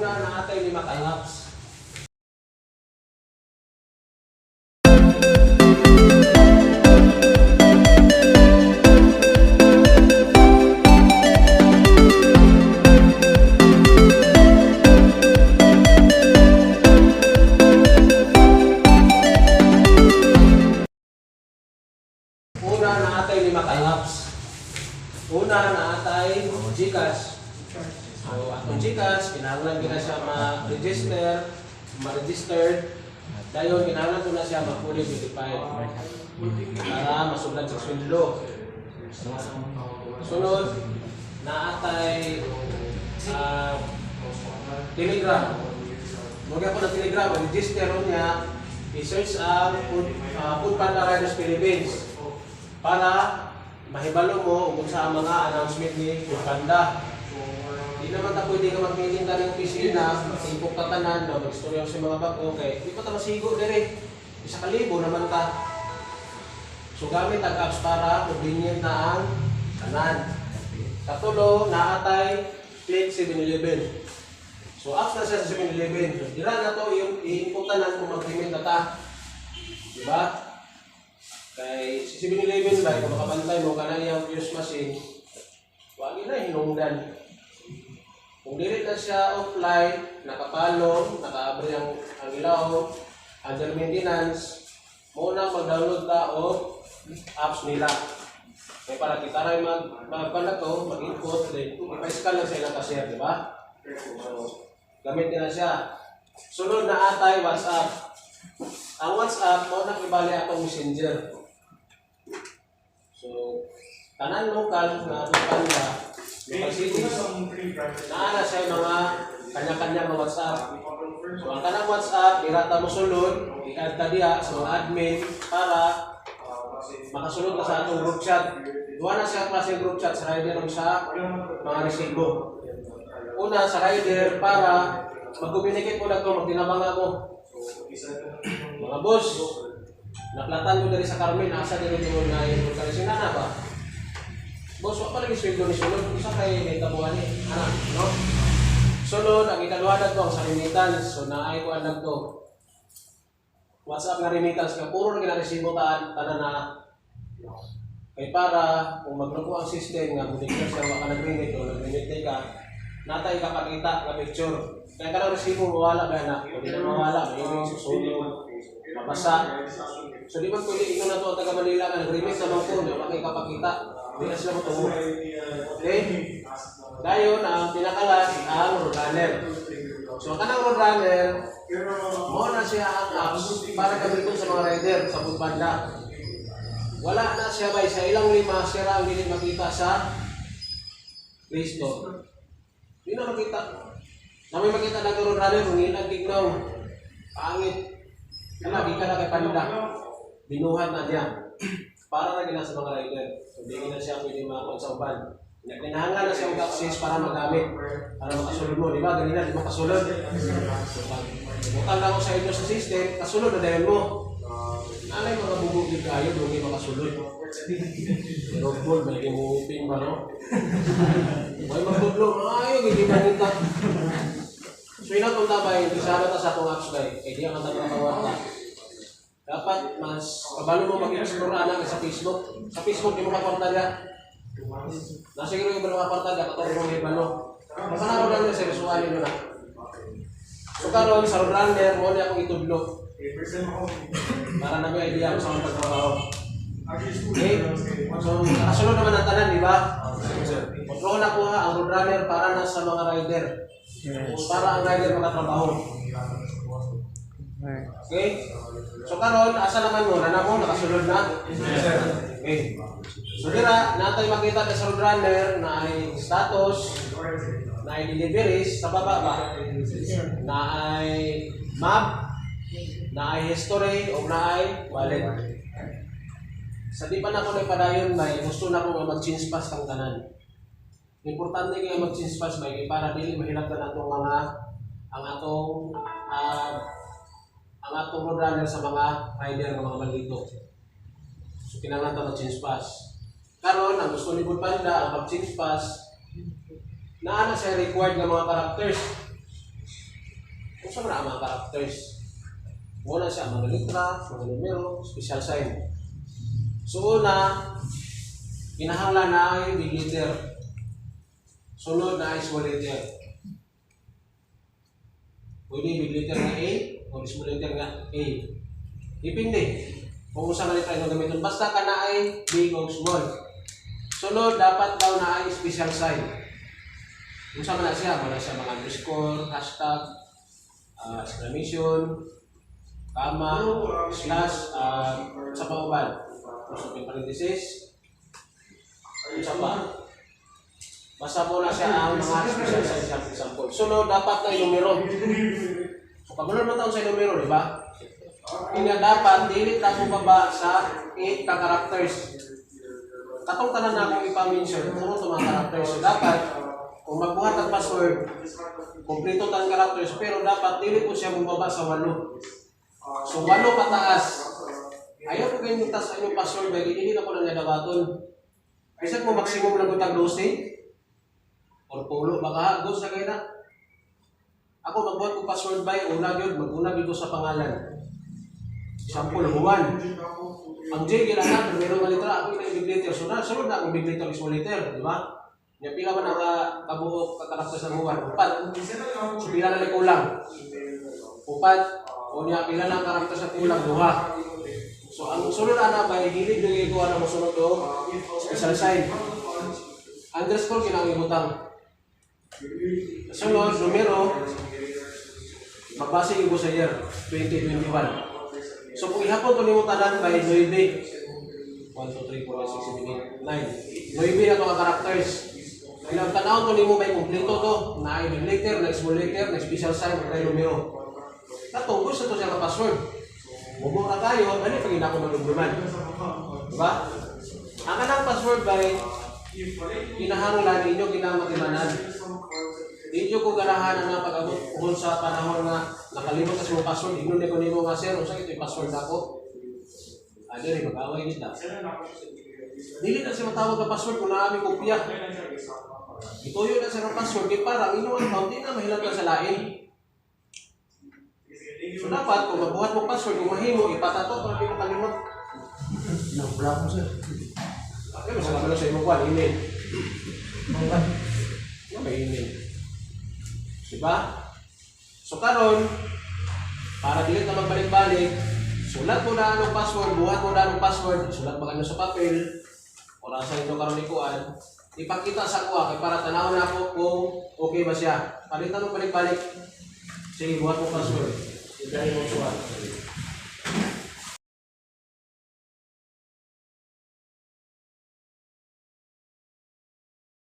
Una, naa tay lima ka apps. Una, naa tay lima ka apps. Una, naa tay GCash. So, atong GCash, kinahanglan gina siya ma-register, ma-registered. Dayon, kinahanglan ko na siya ma-fully verified para masuglan sa sweldo. Sunod, naa tay Telegram. Mo ko na Telegram, register niya, i-search ang Food Panda Riders Philippines para mahibalo mo kung sa mga announcement ni Food Panda. Di naman ta pwede ka mag-meeting ka ng opisina, tingkok ka tanan, no, mag-istorya sa mga bago, kay di pa ta masigo dire. 1,000 naman ta. So gamit ang apps para convenient na ang tanan. Katulo, naa tay Click 7-Eleven. So apps na siya sa 7-Eleven. So dira na to yung i-input tanan kung mag-remit na ta. Di ba? Kay si 7-Eleven ba, kung makabantay mo kana iyang fuse machine, wagi na hinungdan. Kung dili na siya offline, nakapalong, nakaabri ang ilaw, under maintenance, mo na mag-download ta og apps nila. Kaya para kita rin mag na to, mag-input, then ipa-scan lang sa ilang cashier, di ba? So, gamit nila siya. Sunod naa tay WhatsApp. Ang WhatsApp, mo na ibali atong messenger. So, tanan local na panda, local cities, naa na siya mga kanya-kanya mga WhatsApp. So, ang kanang WhatsApp, dira ta mo sulod, i-add ta diha sa mga admin para makasulod ka sa atong group chat. Duha na siya klase group chat sa rider ug sa mga resibo. Una sa rider para mag-communicate mo lang to, magtinabanga mo. Mga boss, naplatan ko diri sa Carmen, asa diri mo na yung na ba? Boss, wa pa lagi sweldo ni sulod, usa kay may tabuhan ni, anak, no? Sunod, ang ikaduha na to, ang sa remittance. So, naay ko alam to. WhatsApp nga remittance ka, puro na ginaresibo taan, tanan na. Kay para, kung magloko ang system nga, mudeclare siya wa ka nag-remit o nag-remit ka, natay kapakita nga picture. Kaya ka resibo mawala ba na? Kung di na mawala, may susunod, mabasa. So di ba pwede ikaw na to ang taga Manila nga nag-remit naman ko, wala kay kapakita. Di na sila motuo. Okay? Dayon ang pinakalas ang roadrunner. So ang kanang roadrunner, mo na siya ang apps para gamiton sa mga rider sa Food Panda. Wala na siya bay sa ilang lima siya ang dili makita sa Play Store. Di na makita. Na may makita na roadrunner, mangilag gignaw. Pangit. Kana di ka na kay Panda. Binuhat na niya. Para na gina sa mga rider. So di na siya pwede makakuha sa uban. Kinahanglan na siya og access para magamit. Para makasulod mo, di ba? Ganina, di mo kasulod. So, pag butang lang ako sa inyo sa system, kasulod na dahil mo. Nanay mga bubog di kayo, doon makasulod. Pero ball, may limupin ba, no? May magtudlo, ayaw, hindi manita. So yun ang punta ba, isara ta sa akong apps ba, eh di ang ta makawarta. Dapat mas kabalo mo mag-explore ana sa Facebook. Sa Facebook, di mo kakwarta niya. Nasiguro yung balo kakwarta niya, katong mo hibalo. Makanaro lang niya, seryosuhan nyo na. So karon sa roadrunner, mo niya akong itudlo. Para na may idea ako sa mga pagtrabaho. Okay? So, nakasunod naman ang tanan, di ba? Kontrol na kuha ang roadrunner para na sa mga rider. Para ang rider makatrabaho. Okay? So karon asa naman mo? Nana mo, nakasulod na? Okay. So dira, natay makita ka sa roadrunner na ay status, na ay deliveries, sa baba ba? Na ay map, na ay history, o na ay wallet. Sa di pa na ko na padayon, may gusto na ko nga mag-change pass kang tanan. Importante kaya mag-change pass may kay para dili mahilabtan atong mga ang atong roadrunner sa mga rider ng mga bandito. So kinahanglan ta mag-change pass. Karon ang gusto ni Food Panda ang pag-change pass naa na siya required nga mga characters. Unsa man ang mga characters? Muna siya ang mga letra, mga numero, special sign. So una, kinahanglan na ay big letter. Sunod na ay small letter. Pwede big letter nga A o small letter nga A. Depende kung unsa nga letra inyong gamiton. Basta kana ay big o small. Sunod, dapat daw na ay special sign. Unsa man na siya? Wala siya mga underscore, hashtag, exclamation, comma, slash, sa pauban. So, open parenthesis, unsa pa? Basta mo na siya ang mga special sign sa example. Sunod, dapat na yung numero. So, kabalo naman taon sa numero, di ba? Kaya dapat, dili ta mo baba sa 8 ka characters. Katong tanan na akong ipa-mention, puro ito mga characters. So, dapat, kung magbuhat ang password, kompleto tan characters, pero dapat dili po siya mubaba sa 8. So, 8 pataas. Ayaw ko ganyan taas ang inyong password, ba, hindi na ko lang nadabaton. Bisan mo maximum lang ko tag 12, or pulo, baka go sa kaya na. Ako magbuhat ko password by una gyud, mag-una gyud ko sa pangalan. Example, Juan. Ang J gilana, primero nga letra, ako ina big letter. So na, sunod na akong big letter, small letter, di ba? Nya pila man ang kabuok ka karakter sa Juan? Upat. So pila na lang kulang? Upat. O niya pila na ang karakter sa kulang? Duha. So ang sunod ana by dili gyud ko ana mosunod og special sign. Underscore kinang ibutang. Sunod, numero, magbase ko sa year 2021. So kung ihapon to nimo tanan by 9. 1, 2, 3, 4, 5, 6, 7, 8, 9. 9 na to ka characters. Ilang tanaw to nimo may kompleto to. Na ay big letter, na small letter, na special sign, na numero. Kato, gusto to siya ka password. Mubo ra kayo, dali pag ako madumduman. Diba? Ang kanang password by kinahanglan ninyo kinahanglan matimanan. Di ko ganahan nga pag-abot uhon sa panahon nga nakalimot ka sa imong password, ingnon ko nimo nga, "Sir, unsa ito password nako?" Ah, diri mag-away kita. Dili na siya matawag ka password kung naa mi kopya. Ituyo na siya ng password kay para ang inyong account di na mahilatan sa lain. So dapat kung magbuhat mo password, kung mahimo, ipatato para di makalimot. Wala ko, sir. Ay, mas kabalo sa imong kwan, email. Ano may email? Diba? So karon, para dili na magbalik-balik, sulat mo na anong password, buhat mo na anong password, sulat ba kanyo sa papel, o nasa inyo karon ikuan, ipakita sa kuha kay para tanaw na ako kung okay ba siya. Palitan mo balik-balik. Sige, buhat mo password.